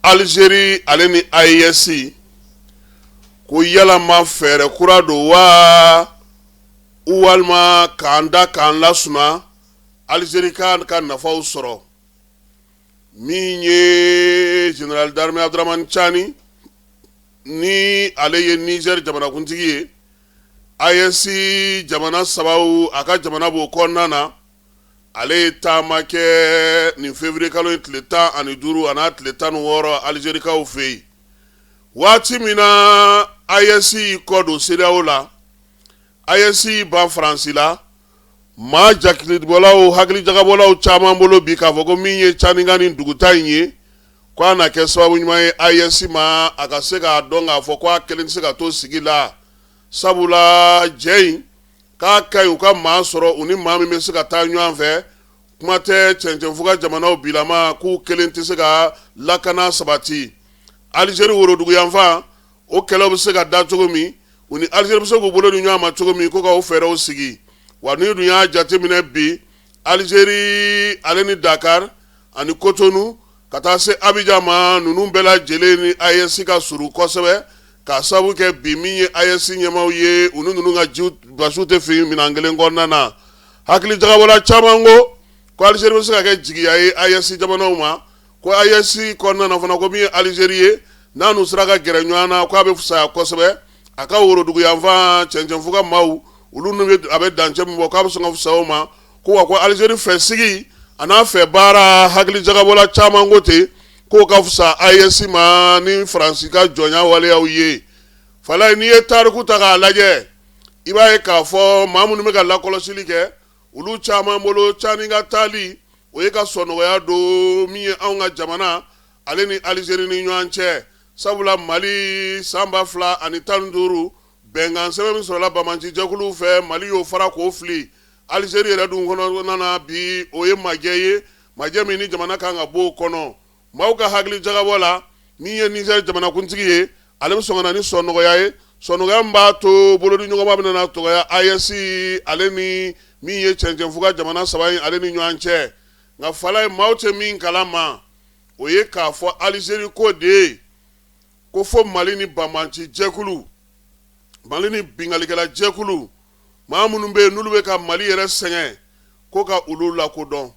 Alizeri ale ni AES ko yalama fɛɛrɛ kura don wa walima k'an da k'an lasuma Alizeri ka ka nafaw sɔrɔ. Min ye général d'armée Abdramani Cani ni ale ye Nizɛri jamanakuntigi ye, AES jamana sabaw a ka jamana b'o kɔnɔna na. Ale ye taama kɛ nin février kalo in tile 15 a n'a tile 16 Alizerikaw fɛ yen. Waati min na AES y'i kɔ don CEDEAO la, AES y'i ban Faransi la, maa jakilibɔlaw hakilijagabɔlaw caman bolo bi k'a fɔ ko min ye Cani ka nin dugutaa in ye, ko a na kɛ sababu ɲuman ye AES ma a ka se k'a dɔn k'a fɔ ko a kelen tɛ se ka to sigi la, sabula jɛ in k'a ka ɲi u ka maa sɔrɔ u ni maa min bɛ se ka taa ɲɔgɔn fɛ. Kuma tɛ cɛncɛnfuga jamanaw bilama k'u kelen tɛ se ka lakana sabati. Alizeri woroduguyanfan o kɛlɛw bɛ se ka da cogo min, u ni Alizeri bɛ se k'u bolo di ɲɔgɔn ma cogo min, ko ka o fɛɛrɛw sigi. Wa n'i dun y'a jateminɛ bi, Alizeri ale ni Dakar ani Kotonu ka taa se Abijan ma, ninnu bɛɛ lajɛlen ni AES ka surun kosɛbɛ, k'a sababu kɛ bi min ye AES ɲɛmaaw ye, u ni ninnu ka jiw basiw tɛ fin minɛn kelen kɔnɔna na. Hakilijagabɔla caman ko ko Alizeri bɛ se ka kɛ jigiya ye AES jamanaw ma, ko AES kɔnɔna na fana, ko min ye Alizeri ye, n'a n'u sera ka gɛrɛ ɲɔgɔn na, k'a bɛ fisaya kosɛbɛ. A ka woroduguyanfan cɛncɛnfuga maaw, olu a bɛ dancɛ min bɔ, k'a bɛ sɔn ka fisaya o ma. Ko wa ko Alizeri fɛ sigi a n'a fɛ baara, hakilijagabɔla caman ko ten k'o ka fisa AES ma ni Faransi ka jɔnya waleyaw ye. Falayi, n'i ye tariku ta k'a lajɛ, i b'a ye k'a fɔ maa minnu bɛ ka lakɔlɔsili kɛ, olu caman bolo Cani ka taali o ye ka sɔnɔgɔya don min ye anw ka jamana ale ni Alizeri ni ɲɔgɔn cɛ, sabula Mali san 2015 bɛnkan sɛbɛn min sɔrɔla banbaanci jɛkuluw fɛ, Mali y'o fara k'o fili. Alizeri yɛrɛ dun kɔnɔna na bi, o ye majɛ ye, majɛ min ni jamana kan ka bɔ o kɔnɔ. Maaw ka hakili jagabɔ la, min ye Nizɛri jamanakuntigi ye, ale bɛ sɔn ka na ni sɔnnɔgɔya ye, sɔnnɔgɔya min b'a to bolodiɲɔgɔnma bɛna na tɔgɔya AES ale ni min ye cɛncɛnfuga jamana saba in ale ni ɲɔgɔn cɛ. Nka Falayi, maaw tɛ min kalama, o ye k'a fɔ Alizeri ko de ye ko fo Mali ni banbaanci jɛkulu, Mali ni binkannikɛla jɛkulu, maa minnu bɛ yen n'olu bɛ ka Mali yɛrɛ sɛgɛn, ko ka olu lakodɔn.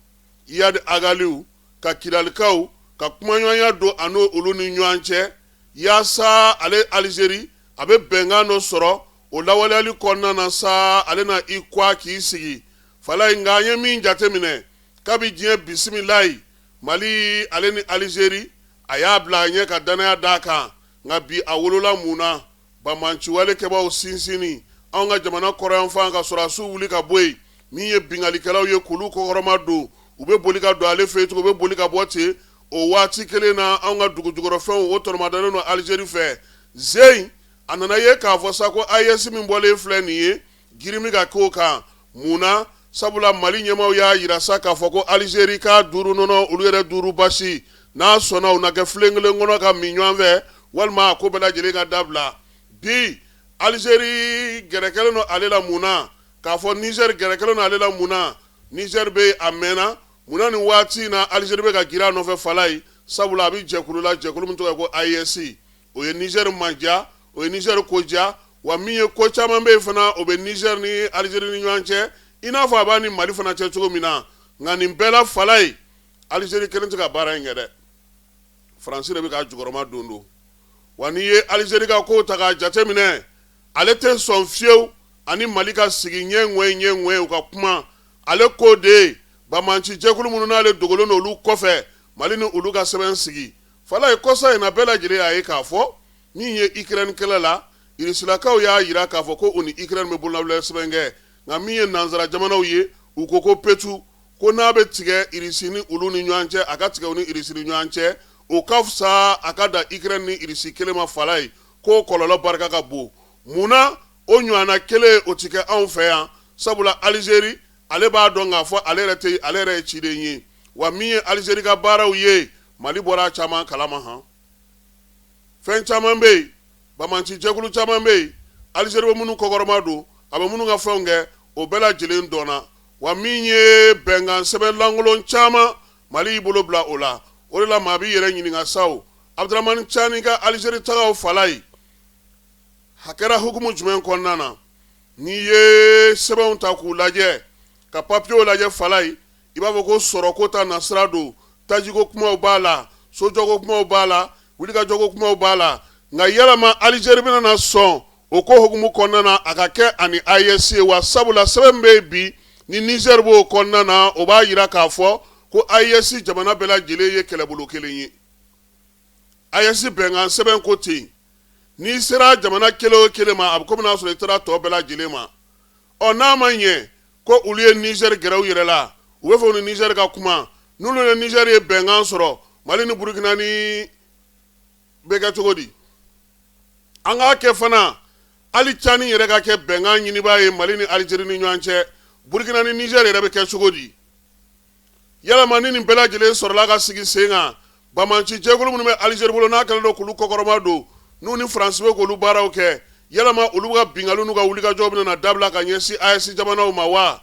Iyad Ag Ghaliw ka Kidalikaw ka kumaɲɔgɔnya don a n'o olu ni ɲɔgɔn cɛ, yaasa ale Alizeri a bɛ bɛnkan dɔ sɔrɔ o lawaleyali kɔnɔna na sa, ale na i kwa k'i sigi. Falayi, nka an ye min jateminɛ kabi diɲɛ bisimilayi, Mali ale ni Alizeri a y'a bila a ɲɛ ka dannaya d'a kan, nka bi a wolola mun na? Banbaanciwale kɛbaaw sinsinni anw ka jamana kɔrɔnyanfan ka sɔrɔdasiw wuli ka bɔ yen, min ye binkannikɛlaw ye k'olu kɔkɔrɔma don, u bɛ boli ka don ale fɛ yen tugun, u bɛ boli ka bɔ ten. O waati kelen na, anw ka dugu jukɔrɔfɛnw o tɔnɔmadalen don Alizeri fɛ. Zeyi a nana ye k'a fɔ sa ko AES min bɔlen filɛ nin ye, girin bɛ ka k'o kan. Mun na? Sabula Mali ɲɛmaaw y'a jira sa k'a fɔ ko Alizeri ka duuru nɔnɔ, olu yɛrɛ duuru basi, n'a sɔnna u na kɛ filen kelen kɔnɔ ka min ɲɔgɔn fɛ, walima a ko bɛɛ lajɛlen ka dabila. Bi Alizeri gɛrɛ kɛlen don ale la mun na? K'a fɔ Nizɛri gɛrɛ kɛlen don ale la mun na? Nizɛri bɛ a mɛnna. Mun na nin waati in na Alizeri bɛ ka girin a nɔfɛ Falayi? Sabula a bɛ jɛkulu la, jɛkulu min tɔgɔ ye ko AES. O ye Nizɛri mandiya, o ye Nizɛri ko diya. Wa min ye ko caman bɛ yen fana, o bɛ Nizɛri ni Alizeri ni ɲɔgɔn cɛ, i n'a fɔ a b'a ni Mali fana cɛ cogo min na. Nka nin bɛɛ la Falayi, Alizeri kelen tɛ ka baara in kɛ dɛ, Faransi de bɛ k'a jukɔrɔma don don. Wa n'i ye Alizeri ka kow ta k'a jateminɛ, ale tɛ sɔn fiyewu ani Mali ka sigi ɲɛ ŋɔye ɲɛ ŋɔye u ka kuma. Ale ko de ye banbaanci jɛkulu minnu n'ale dogolen don olu kɔfɛ, Mali ni olu ka sɛbɛn sigi. Falayi, kɔsa in na bɛɛ lajɛlen y'a ye k'a fɔ min ye Ukraine kɛlɛ la, Irisilakaw y'a jira k'a fɔ ko u ni Ukraine bɛ bolonɔbila sɛbɛn kɛ. Nka min ye nansara jamanaw ye, u ko ko petu, ko n'a bɛ tigɛ Irisi ni olu ni ɲɔgɔn cɛ, a ka tigɛ u ni Irisi ni ɲɔgɔn cɛ, o ka fisa a ka dan Ukraine ni Irisi kelen ma. Falayi, k'o kɔlɔlɔ barika ka bon. Mun na o ɲɔgɔnna kelen o tɛ kɛ anw fɛ yan? Sabula Alizeri ale b'a dɔn k'a fɔ ale yɛrɛ tɛ, ale yɛrɛ ye ciden ye. Wa min ye Alizeri ka baaraw ye, Mali bɔra a caman kalama han. Fɛn caman bɛ yen, banbaanci jɛkulu caman bɛ yen, Alizeri bɛ minnu kɔkɔrɔma don, a bɛ minnu ka fɛnw kɛ, o bɛɛ lajɛlen dɔnna. Wa min ye bɛnkan sɛbɛn lankolon caman, Mali y'i bolo bila o la. O de la maa b'i yɛrɛ ɲininka sa o. Abdramani Cani ka Alizeri tagaw Falayi, a kɛra hukumu jumɛn kɔnɔna na? N'i ye sɛbɛnw ta k'u lajɛ, ka papiyew lajɛ Falayi, i b'a fɔ ko sɔrɔko ta nasira don, tajiko kumaw b'a la, sojɔko kumaw b'a la, wulikajɔko kumaw b'a la. Nka yalama Alizeri bɛna na sɔn o ko hukumu kɔnɔna na a ka kɛ ani AES ye wa? Sabula sɛbɛn bɛ yen bi ni Nizɛri b'o kɔnɔna na, o b'a jira k'a fɔ ko AES jamana bɛɛ lajɛlen ye kɛlɛbolo kelen ye. AES bɛnkan sɛbɛn ko ten, n'i sera jamana kelen o kelen ma, a bɛ komi n'a sɔrɔ i taara tɔ bɛɛ lajɛlen ma. Ɔ n'a ma ɲɛ ko olu ye Nizɛri gɛrɛ u yɛrɛ la, u bɛ fɛ u ni Nizɛri ka kuma, n'olu ni Nizɛri ye bɛnkan sɔrɔ, Mali ni Burukina ni bɛ kɛ cogo di? An k'a kɛ fana hali Cani yɛrɛ ka kɛ bɛnkan ɲinibaa ye Mali ni Alizeri ni ɲɔgɔn cɛ, Burukina ni Nizɛri yɛrɛ bɛ kɛ cogo di? Yalama ni nin bɛɛ lajɛlen sɔrɔla ka sigi sen kan, banbaanci jɛkulu minnu bɛ Alizeri bolo n'a kɛlen don k'olu kɔkɔrɔma don, n'u ni Faransi bɛ k'olu baaraw kɛ, yalama olu ka binkanni n'u ka wulikajɔ bɛna na dabila ka ɲɛsin AES jamanaw ma wa?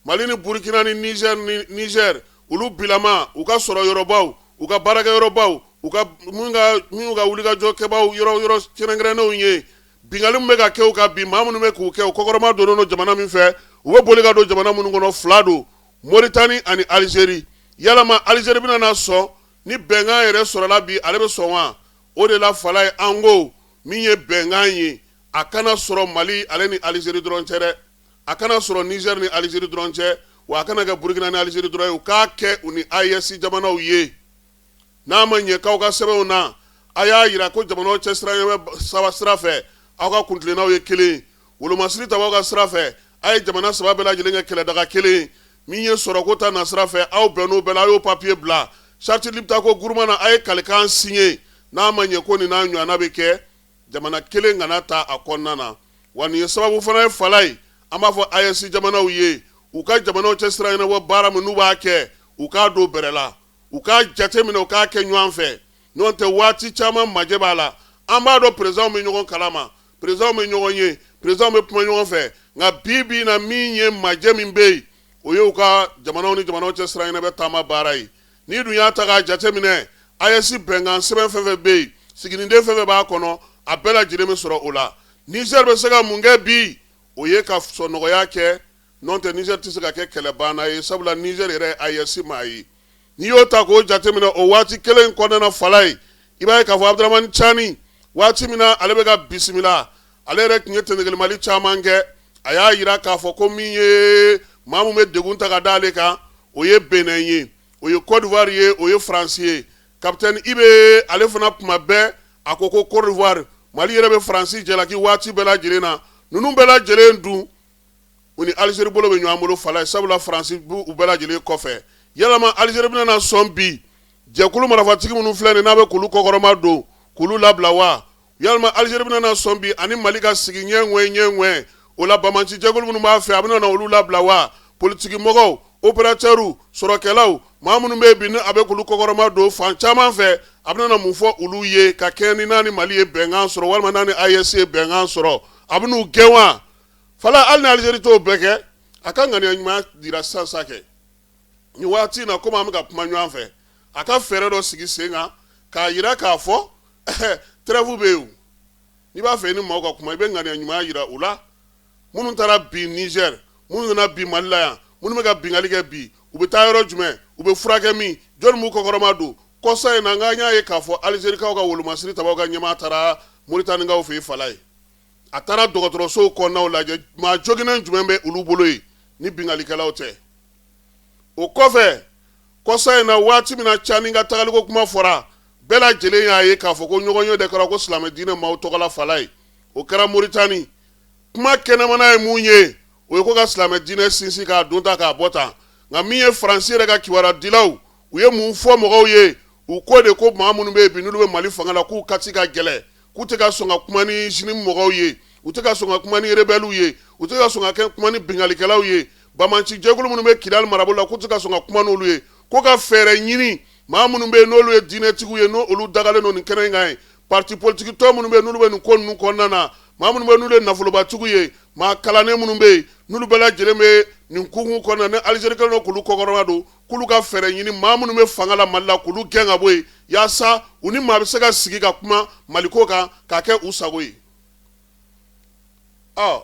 Mali ni Burukina ni Nizɛri, olu bilama u ka sɔrɔ yɔrɔbaw, u ka baarakɛyɔrɔbaw, u ka minnu ka wulikajɔ kɛbaaw yɔrɔ yɔrɔ kɛrɛnkɛrɛnnenw ye, binkanni min bɛ ka kɛ u kan bi, maa minnu bɛ k'u kɛ, u kɔkɔrɔma donnen don jamana min fɛ, u bɛ boli ka don jamana minnu kɔnɔ, fila don, Moritani ani Alizeri. Yalama Alizeri bɛna na sɔn ni bɛnkan yɛrɛ sɔrɔla bi, ale bɛ sɔn wa? O de la Falaye, an ko min ye bɛnkan ye, a kana sɔrɔ Mali ale ni Alizeri dɔrɔn cɛ dɛ, a kana sɔrɔ Nizɛri ni Alizeri dɔrɔn cɛ, wa a kana kɛ Burukina ni Alizeri dɔrɔn ye, u k'a kɛ u ni AES jamanaw ye. N'a ma ɲɛ k'aw ka sɛbɛnw na, a y'a jira ko jamanaw cɛ sira saba sira fɛ, aw ka kuntilennaw ye kelen, wolomasiri tabaw ka sira fɛ, a ye jamana saba bɛɛ lajɛlen kɛ kɛlɛdaga kelen. Min ye sɔrɔko ta nasira fɛ, aw bɛnn'o bɛɛ la, a y'o papiye bila charte Liptako Gourma na, a ye kalikan siɲe. N'a ma ɲɛ ko nin n'a ɲɔgɔnna bɛ kɛ, jamana kelen kana ta a kɔnɔna na. Wa nin ye sababu fana ye Falaye, an b'a fɔ AES jamanaw ye, u ka jamanaw cɛ sira ɲɛnabɔ baara min n'u b'a kɛ, u k'a don bɛrɛ la, u k'a jate minɛ, u k'a kɛ ɲɔgɔn fɛ. N'o tɛ, waati caman majɛ b'a la. An b'a dɔn présidentw bɛ ɲɔgɔn kalama, présidentw bɛ ɲɔgɔn ye, présidentw bɛ kuma ɲɔgɔn fɛ. Nka bi bi in na, min ye majɛ min bɛ yen, o ye u ka jamanaw ni jamanaw cɛ sira ɲɛnabɔ taama baara ye. N'i dun y'a ta k'a jate minɛ, AES bɛnkan sɛbɛn fɛn fɛn bɛ yen, siginiden fɛn fɛn b'a kɔnɔ, a bɛɛ lajɛlen bɛ sɔrɔ o la. Niger bɛ se ka mun kɛ bi? O ye ka sɔnɔgɔya kɛ. N'o tɛ, Niger tɛ se ka kɛ kɛlɛbanna ye, sabula Niger yɛrɛ ye AES maa ye. N'i y'o ta k'o jateminɛ, o waati kelen in kɔnɔna na Falaye, i b'a ye k'a fɔ Abdramani Cani, waati min na ale bɛ ka bisimila, ale yɛrɛ tun ye tɛnɛgɛlɛmali caman kɛ. A y'a jira k'a fɔ ko min ye maa min bɛ degun ta ka da ale kan, o ye Benin ye, o ye Côte d'Ivoire ye, o ye Faransi ye. Capitaine IB, ale fana kuma bɛɛ a ko ko Côte d'Ivoire, Mali yɛrɛ bɛ Faransi jalaki waati bɛɛ lajɛlen na. Ninnu bɛɛ lajɛlen dun, u ni Alizeri bolo bɛ ɲɔgɔn bolo Falaye, sabula Faransi b'u bɛɛ lajɛlen kɔfɛ. Yalama Alizeri bɛna na sɔn bi jɛkulu marifatigi minnu filɛ nin n'a bɛ k'olu kɔkɔrɔma don, k'olu labila wa? Yalama Alizeri bɛna na sɔn bi ani Mali ka sigi ɲɛ ŋwɛ ɲɛ ŋwɛ o la, banbaanci jɛkulu minnu b'a fɛ, a bɛna na olu labila wa? Politiki mɔgɔw, operatɛriw, sɔrɔkɛlaw, maa minnu bɛ bi ni a bɛ k'olu kɔkɔrɔma don fan caman fɛ, a bɛna na mun fɔ olu ye ka kɛɲɛ ni n'a ni Mali ye bɛnkan sɔrɔ walima n'a ni AES ye bɛnkan sɔrɔ? A bɛn'u gɛn wa? Falaye, hali ni Alizeri t'o bɛɛ kɛ, a ka ŋaniya ɲuman jira sisan sa kɛ nin waati in na, komi an bɛ ka kuma ɲɔgɔn fɛ, a ka fɛɛrɛ dɔ sigi sen kan k'a jira k'a fɔ trêve bɛ yen. N'i b'a fɛ i ni maaw ka kuma, i bɛ ŋaniya ɲuman jira u la. Minnu taara bin Niger, minnu nana bin Mali la yan, minnu bɛ ka binkanni kɛ bi, u bɛ taa yɔrɔ jumɛn? U bɛ furakɛ min? Jɔnni b'u kɔkɔrɔma don? Kɔsa in na, n y'a ye k'a fɔ Alizerikaw ka wolomasiri tabaw ka ɲɛmaa taara Moritanikaw fɛ yen Falaye. A taara dɔgɔtɔrɔsow kɔnɔnaw lajɛ, maa joginnen jumɛn bɛ olu bolo yen ni binkannikɛlaw tɛ? O kɔfɛ, kɔsa in na, waati min na Cani ka tagaliko kuma fɔra, bɛɛ lajɛlen y'a ye k'a fɔ ko ɲɔgɔnye de kɛra ko silamɛ diinɛ maaw tɔgɔ la Falaye, o kɛra Moritani. Kuma kɛnɛmana ye mun ye? O ye ko ka silamɛ diinɛ sinsin, k'a don ta k'a bɔ tan. Nka min ye Faransi yɛrɛ ka kibaruya dilaw, u ye mun fɔ mɔgɔw ye? U ko de ko maa minnu bɛ yen bi n'olu bɛ Mali fanga la, k'u kati ka gɛlɛn, k'u tɛ ka sɔn ka kuma ni JNIM mɔgɔw ye, u tɛ ka sɔn ka kuma ni rebelles ye, u tɛ ka sɔn ka kɛ kuma ni binkannikɛlaw ye, banbaanci jɛkulu minnu bɛ Kidali marabolo la, k'u tɛ ka sɔn ka kuma n'olu ye, ko ka fɛɛrɛ ɲini maa minnu bɛ yen n'olu ye diinɛtigiw ye, n'olu dagalen don nin kɛnɛ in kan ye, parti politique tɔn minnu bɛ yen n'olu bɛ nin ko ninnu kɔnɔna na, maa minnu bɛ yen n'olu ye nafolobatigiw ye, maa kalannen minnu bɛ yen n'olu bɛɛ lajɛlen bɛ Nin hukumu kɔnɔna ni Alizeri kɛlen don k'olu kɔkɔrɔma don, k'olu ka fɛɛrɛ ɲini maa minnu bɛ fanga la Mali la, k'olu gɛn ka bɔ yen, yaasa u ni maa bɛ se ka sigi ka kuma Maliko kan k'a kɛ u sago ye. Ɔ,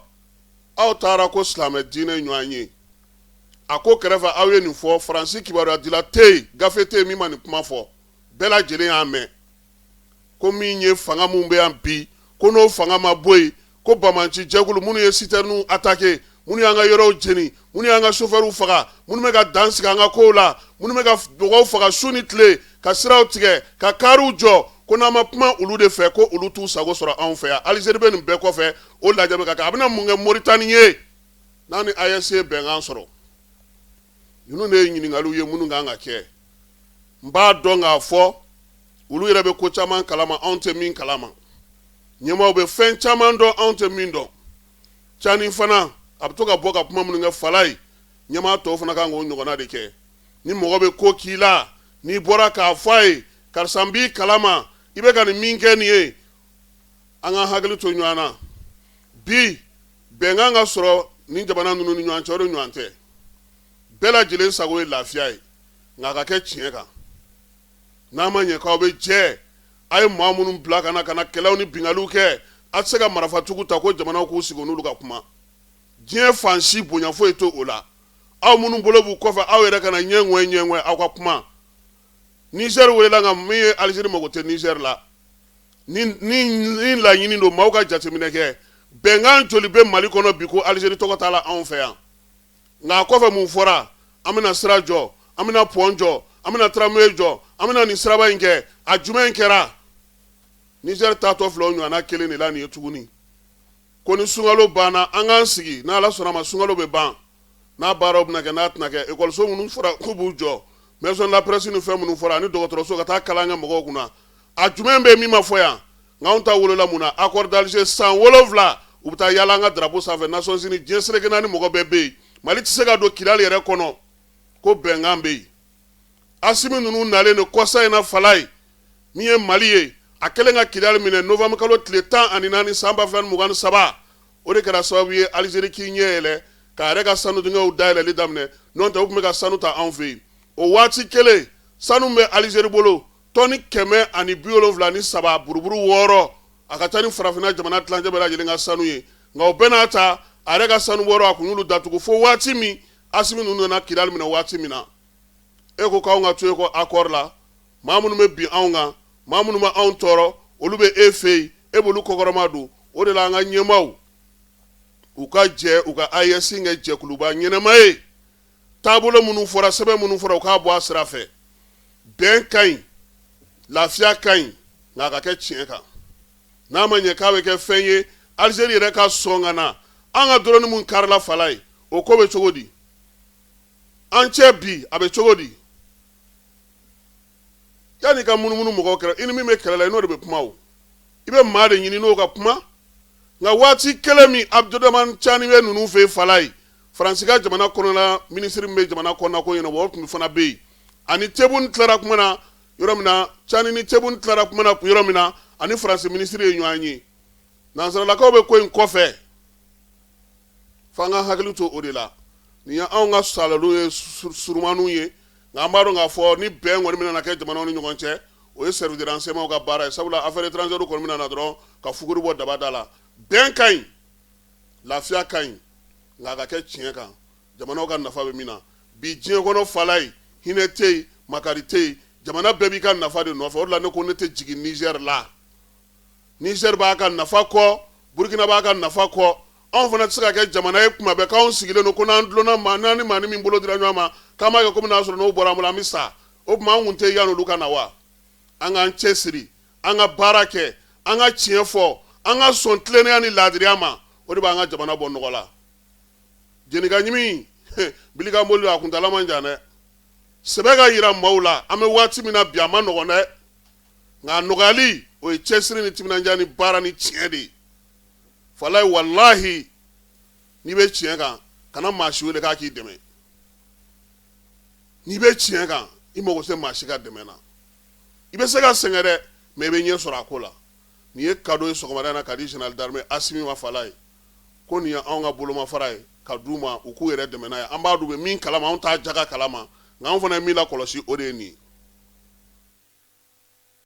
aw taara ko silamɛ diinɛ ɲɔgɔn ye a ko kɛrɛfɛ, aw ye nin fɔ. Faransi kibaruyadila tɛ yen, gafe tɛ yen min ma nin kuma fɔ. Bɛɛ lajɛlen y'a mɛn ko min ye fanga min bɛ yan bi, ko n'o fanga ma bɔ yen, ko banbaanci jɛkulu minnu ye sitɛrininw atake, minnu y'an ka yɔrɔw jeni, minnu y'an ka sofɛriw faga, minnu bɛ ka dan sigi an ka kow la, minnu bɛ ka mɔgɔw faga su ni tile, ka siraw tigɛ, ka kariw jɔ, ko n'an ma kuma olu de fɛ, ko olu t'u sago sɔrɔ anw fɛ yan. Alizeri bɛ nin bɛɛ kɔfɛ. O lajɛ bɛ ka kɛ, a bɛna mun kɛ Moritani ye n'a ni AES ye bɛnkan sɔrɔ? Ninnu de ye ɲininkaliw ye minnu kan ka kɛ. N b'a dɔn k'a fɔ olu yɛrɛ bɛ ko caman kalama anw tɛ min kalama. Ɲɛmaaw bɛ fɛn caman dɔn anw tɛ min dɔn. Cani fana a bɛ to ka bɔ ka kuma minnu kɛ Falaye, ɲɛmaa tɔw fana kan k'o ɲɔgɔnna de kɛ. Ni mɔgɔ bɛ ko k'i la, n'i bɔra k'a fɔ a ye, karisa, n b'i kalama, i bɛ ka nin min kɛ nin ye. An ka hakili to ɲɔgɔn na bi. Bɛnkan ka sɔrɔ nin jamana ninnu ni ɲɔgɔn cɛ, o de ɲɔgɔn tɛ. Bɛɛ lajɛlen sago ye lafiya ye, nka a ka kɛ tiɲɛ kan. N'a ma ɲɛ k'aw bɛ jɛ, a ye maa minnu bila ka na ka na kɛlɛw ni binkaliw kɛ, a tɛ se ka marafatigiw ta ko jamanaw k'u sigi n'olu ka kuma. Diɲɛ fan si bonya foyi t'o o la. Aw minnu bolo b'u kɔfɛ, aw yɛrɛ kana ɲɛ ŋɔɛ ɲɛ ŋɔɛ aw ka kuma. Nizɛri welela, nka min ye Alizeri mago tɛ Nizɛri la. Ni laɲini don, maaw ka jateminɛ kɛ. Bɛnkan joli bɛ Mali kɔnɔ bi ko Alizeri tɔgɔ t'a la anw fɛ yan? Nka a kɔfɛ mun fɔra? An bɛna sira jɔ, an bɛna pɔn jɔ, an bɛna tramway jɔ, an bɛna nin siraba in kɛ. A jumɛn kɛra? Nizɛri taatɔ filɛ o ɲɔgɔnna kelen de la nin ye tuguni, ko ni sunkalo banna, an k'an sigi. N'Ala sɔnna ma, sunkalo bɛ ban, n'a baaraw bɛna kɛ, n'a tɛna kɛ. Ekɔliso minnu fɔra k'u b'u jɔ, maison de la presse ni fɛn minnu fɔra, ani dɔgɔtɔrɔso ka taa kalan kɛ mɔgɔw kunna, a jumɛn bɛ min ma fɔ yan? Nka anw ta wolola mun na? Accord d'Alger, san 7 u bɛ taa yaala an ka drapeau sanfɛ Nations Unies, diɲɛ seleke naani mɔgɔ bɛɛ bɛ yen. Mali tɛ se ka don Kidali yɛrɛ kɔnɔ ko bɛnkan bɛ yen. Asimi ninnu nalen de kɔsa in na Falaye, min ye Mali ye, a kɛlen ka Kidali minɛ novembre kalo tile 14 san 2023, o de kɛra sababu ye Alizeri k'i ɲɛ yɛlɛ k'a yɛrɛ ka sanudingɛw dayɛlɛli daminɛ. N'o tɛ, u tun bɛ ka sanu ta anw fɛ yen. O waati kelen, sanu bɛ Alizeri bolo tɔni 173 buruburu 6, a ka ca ni farafinna jamana tilancɛ bɛɛ lajɛlen ka sanu ye. Nka o bɛɛ n'a ta, a yɛrɛ ka sanu bɔyɔrɔ, a kun y'olu datugu fo waati min Asimi ninnu nana Kidali minɛ. Waati min na e ko k'anw ka to e kɔ accord la, maa minnu bɛ bin anw kan, maa minnu bɛ anw tɔɔrɔ, olu bɛ e fɛ yen, e b'olu kɔkɔrɔma don. O de la, an ka ɲɛmaaw, u ka jɛ u ka AES kɛ jɛkuluba ɲɛnama ye. Taabolo minnu fɔra, sɛbɛn minnu fɔra, u k'a bɔ a sira fɛ. Bɛn ka ɲi, lafiya ka ɲi, nka a ka kɛ tiɲɛ kan. N'a ma ɲɛ k'a bɛ kɛ fɛn ye, Alizeri yɛrɛ ka sɔn ka na an ka drone min karila Falaye, o ko bɛ cogo di? An cɛ bi, a bɛ cogo di? Yanni ka munumunu mɔgɔw kɛrɛ, i ni min bɛ kɛlɛ la, i n'o de bɛ kuma. O i bɛ maa de ɲini n'o ka kuma. Nka waati kelen min Abdramane Tiani bɛ ninnu fɛ Falaye, Faransi ka jamana kɔnɔna minisiri min bɛ jamana kɔnɔna ko ɲɛnabɔ, o tun fana bɛ yen. Ani Tebboune tilara kuma na yɔrɔ min na, Tiani ni Tebboune tilara kuma na yɔrɔ min na, ani Faransi minisiri ye ɲɔgɔn ye. Nansaralakaw bɛ ko in kɔfɛ, f'an ka hakili to o de la. Nin ye anw ka salaliw ye, surumaniw ye. Nka an b'a dɔn k'a fɔ ni bɛn kɔni bɛna kɛ jamanaw ni ɲɔgɔn cɛ, o ye service de renseignement ka baara ye, sabula affaires étrangères kɔni bɛna na dɔrɔn ka fuguri bɔ daba da la. Bɛn ka ɲi, lafiya ka ɲi, nka a ka kɛ tiɲɛ kan, jamanaw ka nafa bɛ min na. Bi diɲɛ kɔnɔ Falaye, hinɛ tɛ yen, makari tɛ yen, jamana bɛɛ b'i ka nafa de nɔfɛ. O de la ne ko ne tɛ jigin Niger la. Niger b'a ka nafa kɔ, Burkina b'a ka nafa kɔ. Anw fana tɛ se ka kɛ jamana ye kuma bɛɛ k'anw sigilen don ko n'an dulonna maa, n'an ni maa ni min bolo dira ɲɔgɔn ma, k'an b'a kɛ komi n'a sɔrɔ n'o bɔra an bolo, an bɛ sa. O tuma an kun tɛ yan olu ka na wa? An k'an cɛsiri, an ka baara kɛ, an ka tiɲɛ fɔ, an ka sɔn tilennenya ni laadiriya ma. O de b'an ka jamana bɔ nɔgɔ la. Jenika ɲimi bilikan boli a kuntaala man jan dɛ. Sɛbɛ ka yira maaw la, an bɛ waati min na bi, a ma nɔgɔn dɛ, nka a nɔgɔyali, o ye cɛsiri ni timinandiya ni baara ni tiɲɛ de ye Falaye. Walahi, n'i bɛ tiɲɛ kan, kana maa si wele k'a k'i dɛmɛ. N'i bɛ tiɲɛ kan, i mago tɛ maa si ka dɛmɛ na. I bɛ se ka sɛgɛn dɛ, mais i bɛ ɲɛ sɔrɔ a ko la. Nin ye cadeau ye sɔgɔmada in na ka di général d'armée Asimi ma Falaye, ko nin ye anw ka bolomafara ye. ka d'u ma u k'u yɛrɛ dɛmɛ n'a ye. An b'a dɔn u bɛ min kalama, anw t'a jaga kalama, nka anw fana ye min lakɔlɔsi, o de ye nin ye.